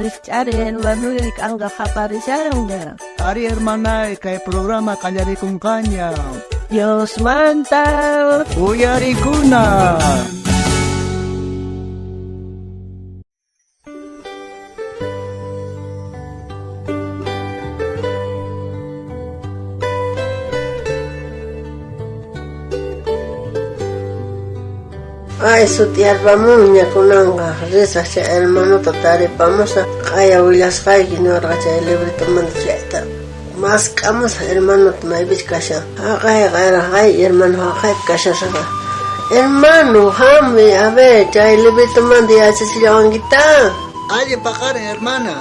Rijch'ari hermanoy, k'anqa qaparishanña. Ari hermanay, kay programa qallarikunqaña. Diosmanta Uyarikuna. Ay, sutiyarpamunña kunanqa risaj chay hermanota taripamusaj, q'aya willasqayki niwarqa chay libritomanta chayta mask'amusaj hermanota maypichus kashan. Jaqay ay hermano jaqaypi kashasqa. Hermano, jamuy, a ver, chay libritomanta yachachillawankita. Allin paqarin, hermana.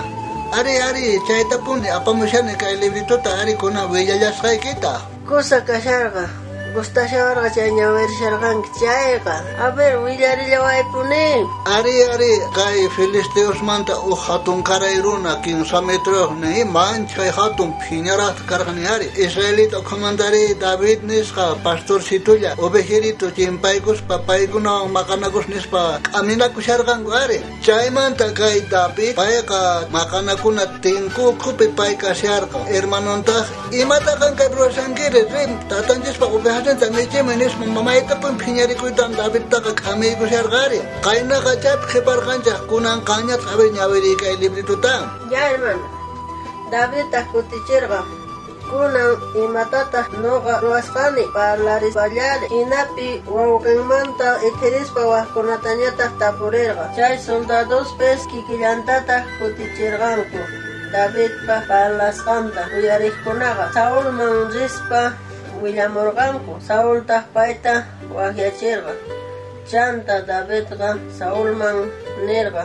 Ari, ari, chaytapuni apamushani kay libritota ari kunan willallasqaykita. Kusa kasharqa, gustashawarqa chay ñawirisharqanki chayqa. A ver, willarillawaypuni. Ari, ari, kay filisteosmanta uj jatunkaray runa 3 metroyoj ni manchay jatun phiñarajta karqa ni ari. Israelita ukhumantari David nisqa pastorcitulla ovejerito chimpaykuspa paykunawan maqanakus nispa k'aminakusharqanku ari. Chaymanta kay David payqa maqanakuna tinku ukhupi pay kasharqa. Hermanontaj imata qan kay ruwashankiri rin tatanchispa ovejasninta michimuy nispa mamaytapuni phiñarikuytawan Davidtaqa k'amiykusharqa ari. Qaynaqa chaypi qhiparqanchej kunan qanñataq a ver ñawiriy kay librituta. Ya hermano, Davidtaj kuticherqa, kunan imatataj noqa ruwasqani parlarispallari. Jinapi wawqenmanta ithirispa wajkunatañataj tapurerqa. Chay soldadospis kikillantataj kuticherqanku. Davidpa parlasqanta uyarejkunaqa Saulman rispa willamorqanku. Saultaj payta wajyacherqa. Chanta Davidqa Saulman nerqa: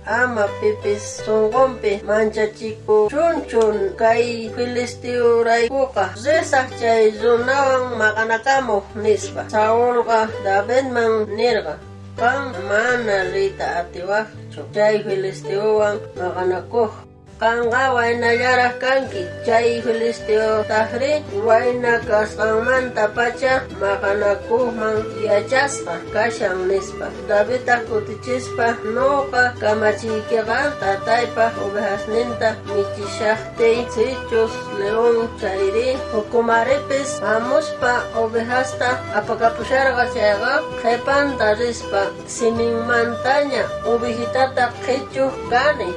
ama pipis sonqonpi manchachikuchunchu kay filisteoraykuqa, risaj chay runawan maqanakamoj, nispa. Saulqa Davidman nerqa: qan mana riyta atiwajchu chay filisteowan maqanakoj. Qanqa waynallaraj kanki, chay filisteotajrí wayna kasqanmantapacha maqanakojman yachasqa kashan, nispa. Davidtaj kutichispa: noqa kamachiykeqa tataypaj ovejasninta michishajtiy, sichus león chayri jukumaripis jamuspa ovejasta apakapusharqa chayqa, qhepanta rispa siminmantaña ovejitata qhechoj kani.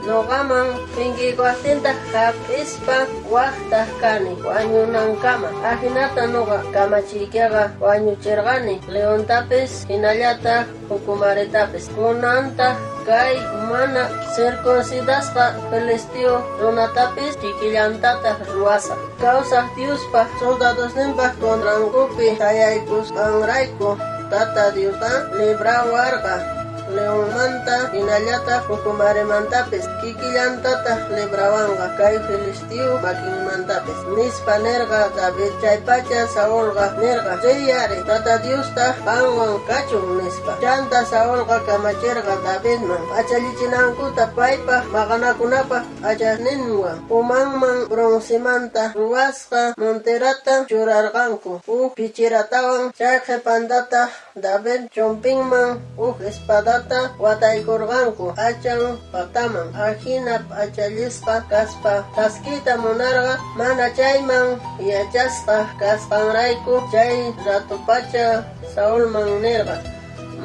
Noqaman phinkiykuwajtintaj jap'ispa wajtaj kani wañunankama. Ajinata noqa kamachiykeqa wañucherqani leontapis jinallataj jukumaritapis. Kunantaj kay mana circuncidasqa filisteo runatapis kikillantataj ruwasaj. Kawsaj Diospaj soldadosninpaj contrankupi sayaykusqanrayku Tata Diosqa librawarqa leonmanta jinallataj jukumarimantapis, kikillantataj librawanqa kay filisteo makinmantapis, nispa nerqa David. Chaypacha Saulqa nerqa: riy ari, Tata Diostaj qanwan kachun, nispa. Chanta Saulqa kamacherqa Davidman p'achallichinankuta paypaj maqanakunapaj p'achasninwan. Umanman broncemanta ruwasqa monterata churarqanku, uj pichiratawan. Chay qhepantataj David chumpinman uj espadata wataykorqanku p'achan pataman. Ajina p'achallisqa kaspa thaskiyta munarqa, mana chayman yachasqa kasqanrayku. Chay ratopacha Saulman nerqa: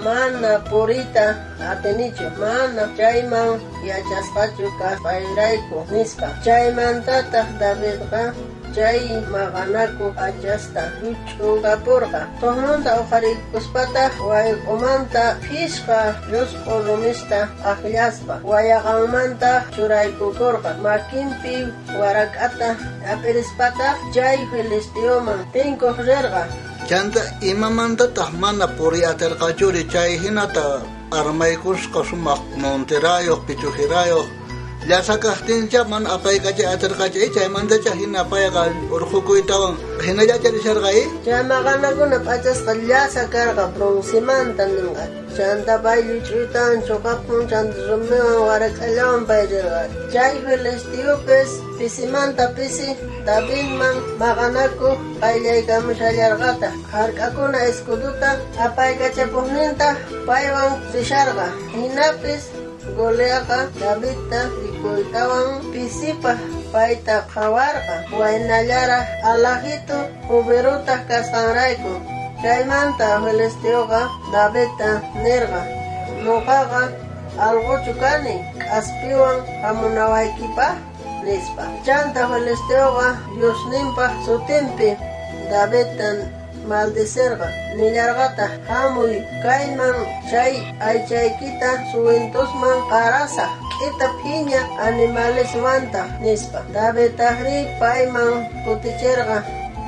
mana puriyta atinichu, mana chayman yachasqachu kasqayrayku, nispa. Chaymantataj Davidqa chay maqanaku p'achasta lluch'ukaporqa. Tojnunta oqhariykuspataj wayq'omanta phishqa llusq'o rumista ajllaspa wayaqanmantaj churaykukorqa. Makinpi warak'ata jap'irispataj chay filisteoman tinkoj rerqa. Chanta imamantataj mana puriy aterqachuri chay jinata armaykusqa sumaj monterayoj pichujirayoj llasa kajtincha mana apaykachay aterqachu chaymantacha jina payqa urqhukuytawan jinallacha risharqa. Chay maqanakuna p'achasqa llasa karqa broncemanta ninqa. Chanta pay lluch'uytawan choqapun, chanta rumiwan warak'allawan pay rirqa. Chay filisteopis pisimanta pisi Davidman maqanakoj qayllaykamushallarqataj. Jark'akuna escudota apaykachapojnintaj paywan risharqa. Jinapis Goliatqa Davidta rikuytawan pisipaj payta qhawarqa, waynallaraj alajito joverutaj kasqanrayku. Chaymanta filisteoqa Davidta nerqa: Noqaqa alqochu kani k'aspiwan jamunawaykipaj, nispa. Chanta filisteoqa Diosninpaj sutinpi Davidta maldicerqa, nillarqataj: Jamuy kayman chay aychaykita suwintusman qarasaj, k'ita phiña animalesmantaj, nispa. Davidtajrí payman kuticherqa: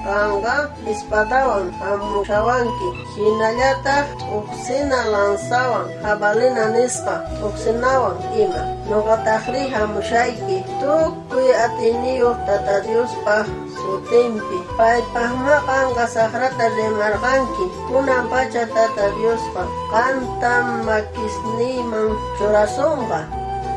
Qanqa espadawan jamushawanki, jinallataj t'ojsina lanzawan, jabalina nisqa t'ojsinawan ima. Noqatajrí jamushayki tukuy atiyniyoj Tata Diospaj sutinpi. Paypajmá qanqa sajrata rimarqanki. Kunan pacha Tata Diosqa qanta makisniyman churasonqa,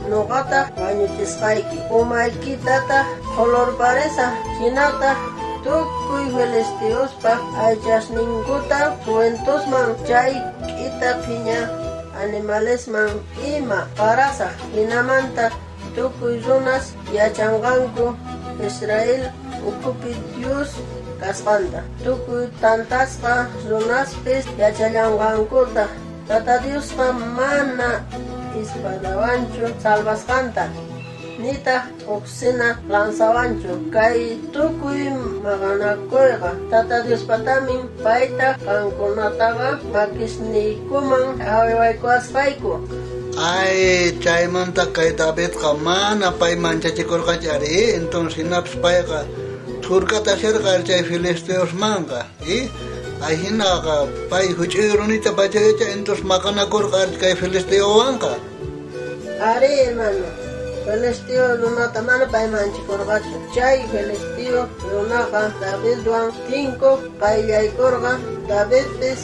noqataj wañuchisqayki. Umaykitataj qholurparisaj, jinataj tukuy filisteospaj aychasninkuta suwintusman, chay k'ita phiña animalesman ima qarasaj. Jinamanta tukuy runas yachanqanku Israel ukhupi Dios kasqanta. Tukuy tantasqa runaspis yachallanqankutaj Tata Diosqa mana espadawanchu salvasqanta, nitaj t'ojsina lanzawanchu. Kay tukuy maqanakoyqa Tata Diospatamin, paytaj qankunataqa makisniykuman jaywaykuwasqayku. Ay, chaymanta kay Davidqa mana pay manchachikorqachu ari, entonces jinapis payqa thurkatasharqa chay filisteosmanqa, ajinaqa pay juch'uy runita pachayacha, entonces maqanakorqa kay filisteowanqa. Ari, hermano, filisteo runata mana pay manchikorqachu. Chay filisteo runaqa Davidwan tinkoj qayllaykorqa. Davidpis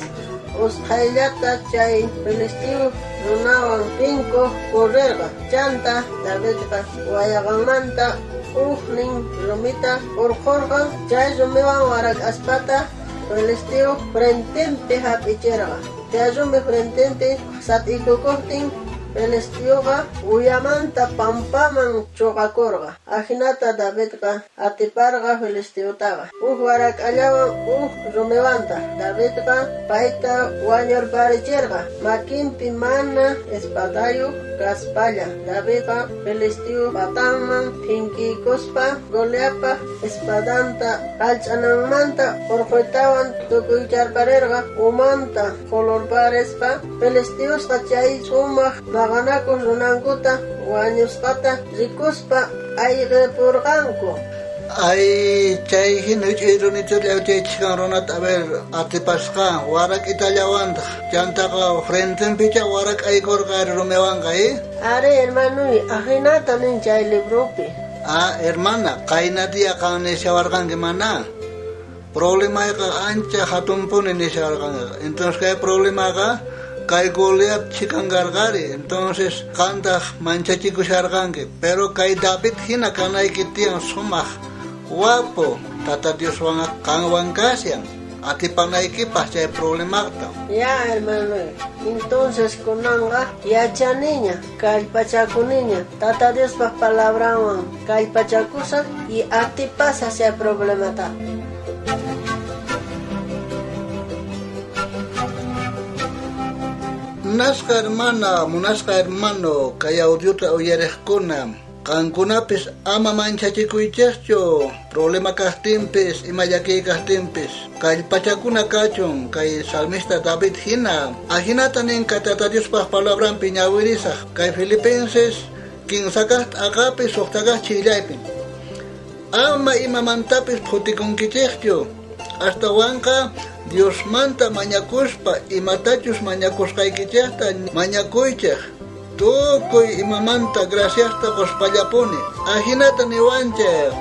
usqhayllata chay filisteo runawan tinkoj correrqa. Chanta Davidqa wayaqanmanta ujnin rumita urqhorqa, chay rumiwan warak'aspata filisteo frentenpi jap'icherqa. Chay rumi frentenpi sat'ikukojtin filisteoqa uyamanta pampaman choqakorqa. Ajinata Davidqa atiparqa filisteotaqa. Uj warak'allawan uj rumiwantaj Davidqa payta wañurparicherqa. Makinpi mana espadayoj kaspalla Davidqa filisteo patanman phinkiykuspa Goliatpaj espadanta jallch'ananmanta orqhoytawan tukuycharparerqa umanta qholurparispa. Filisteosqa chay sumaj maqanakoj runankuta wañusqata rikuspa ayqepurqanku. Ay, chay hina juch'uy runitulla chay chhikan runata a ver atipasqa warak'itallawantaj. Chantaqa frentenpicha warak'aykorqa ari rumiwanqa, Ari, hermanuy, ajinata nin chay libropi. Ah, hermana, qayna día qan nishawarqanki mana. Problemayqa ancha hatunpuni nishawarqanki. Entonces kay problemaqa kay Goliat chhikan karqari. Entonces qantaj manchachikusharqanki. Pero kay David hina kanayki tiyan sumaj wapu Tata Dioswan qanwan kashan atipanaykipaj chay problemaqta. Ya, hermano, entonces kunanqa yachaniña, kallpachakuniña, Tata Diospaj palabranwan kallpachakusaj y atipasaj chay problemata. Munasqa hermana, munasqa hermano, kay audiota uyariqkuna, qankunapis ama manchachikuychejchu, problema kajtinpis, ima llakiy kajtinpis, kallpachakuna kachun, kay salmista David hina, ajinata nin kay Tata Diospaj palabranpi ñawirisaj, kay Filipenses 15 t'aqapi 6 chillaypi. Ama imamantapis phutikunkichejchu, astawanqa Diosmanta mañakuspa imatachus mañakusqaykichejta mañakuychej, tukuy imamanta graciasta qospallapuni. Ajinata niwanchej.